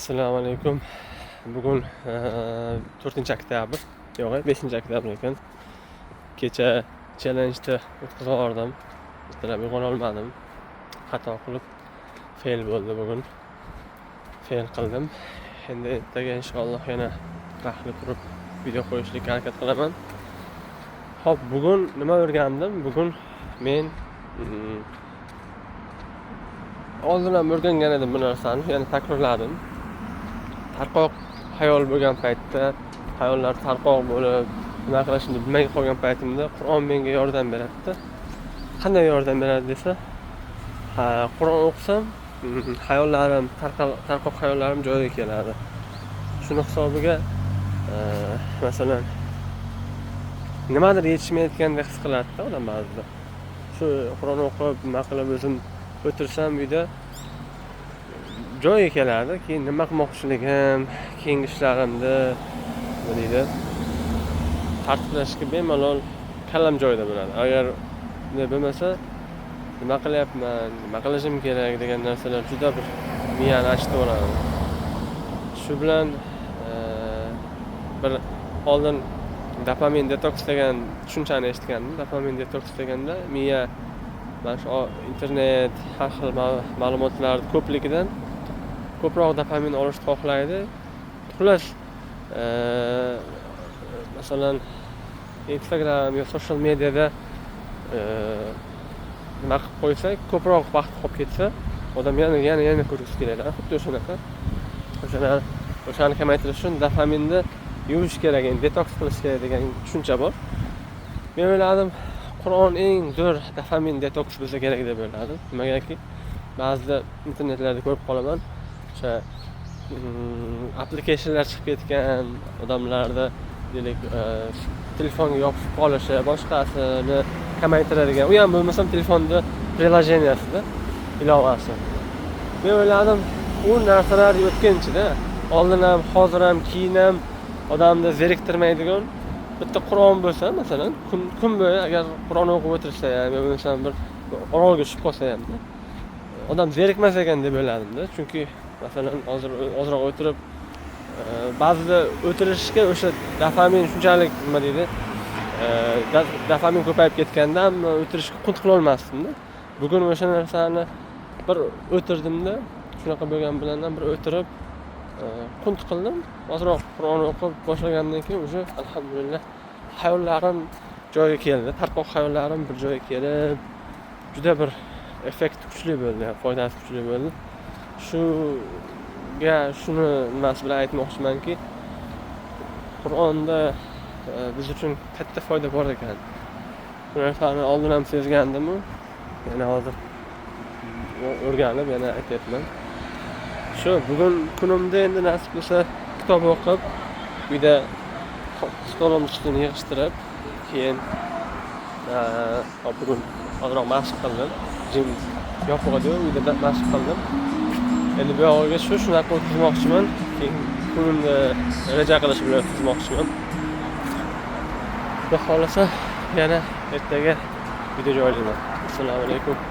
Assalomu alaykum. Bugun 4 oktyabr, yo'q, 5 oktyabr ekan. Kecha challenge'da o'tkazib yubordim. Ertalab uyg'ona olmadim. Xato qilib fail bo'ldi bugun. Fail qildim. Endi ertaga inshaalloh yana vaqtli turib video qo'yishlikka harakat qilaman. Xo'p, bugun nima o'rgandim? Bugun men oldin ham o'rgangan edim bu narsani, yana takrorladim. Tarqoq xayol bo'lgan paytda, xayollar tarqoq bo'lib, nima qilishimni bilmay qolgan paytimda Qur'on menga yordam beradida. Qanday yordam beradi desa, ha, Qur'on o'qisam, xayollarim, tarqoq xayollarim joyiga keladi. Shuni hisobiga, masalan, nimadir yetishmayotgandek his qiladida odam ba'zida. Shu Qur'on o'qib, nima qilib o'zim o'tirsam uyda joyiga keladi. Keyin nima qilmoqchiligim, keyingi ishlarimni, nima deydi, tartiblashga bemalol kallam joyida bo'ladi. Agar bunday bo'lmasa, nima qilyapman, nima qilishim kerak degan narsalar juda bir miyani achitib yuboradi. Shu bilan bir oldin dopamin detoks degan tushunchani eshitgandim. Dopamin detoks deganda miya mana shu internet, har xil ma'lumotlar ko'pligidan ko'proq dopamin olishni xohlaydi. Xullas, masalan, Instagram yo social mediada nima qilib qo'ysak, ko'proq vaqt qolib ketsa, odam yana, yana, yana ko'rgisi keladi. Xuddi o'shanaqa. O'shani kamaytirish uchun dopaminni yuvish kerak, endi detoks qilish kerak degan tushuncha bor. Men o'yladim, Qur'on eng zo'r dopamin detoks bo'lsa kerak deb o'yladim. Nimagaki, ba'zida internetlarda ko'rib qolaman, o'sha applicationlar chiqib ketgan, odamlarda, deylik, telefonga yopishib qolishi, boshqasini kamaytiradigan, u ham bo'lmasam telefonda приложения sida, ilovasi. Men o'yladim, u narsalar o'tkinchida, oldin ham, hozir ham, keyin ham odamni zeriktirmaydigan bitta Qur'on bo'lsa, masalan, kun bo'yi agar Qur'on o'qib o'tirsa ham yo bo'lmasam bir orolga tushib qolsa hamda odam zerikmas ekan deb o'yladimda. Chunki, masalan, hozir ozroq o'tirib, ba'zida o'tirishga o'sha dopamin shunchalik, nima deydi, dopamin ko'payib ketganda o'tirishga qunt qilolmasdimda. Bugun o'sha narsani bir o'tirdimda, shunaqa bo'lgan bilan ham bir o'tirib, qunt qildim. Ozroq Qur'on o'qib boshlagandan keyin уже, alhamdulillah, xayollarim joyiga keldi, tarqoq xayollarim bir joyga kelib, juda bir effekti kuchli bo'ldi, foydasi kuchli bo'ldi. Shuga, shuni nimasi bilan aytmoqchimanki, Qur'onda biz uchun katta foyda bor ekan. Bu narsani oldin ham sezgandimu, yana hozir o'rganib, yana aytyapman. Shu bugun kunimda endi nasib bo'lsa kitob o'qib, uyda stolim ustini yig'ishtirib, keyin hop, bugun ozroq mashq qildim. Gym yopiq edi, uyda mashq qildim. Endi bu yog'iga shu shunaqa o'tkazmoqchiman. Keyin kunimni reja qilish bilan o'tkazmoqchiman. Xudo xohlasa, yana ertaga video joylayman. Assalomu alaykum.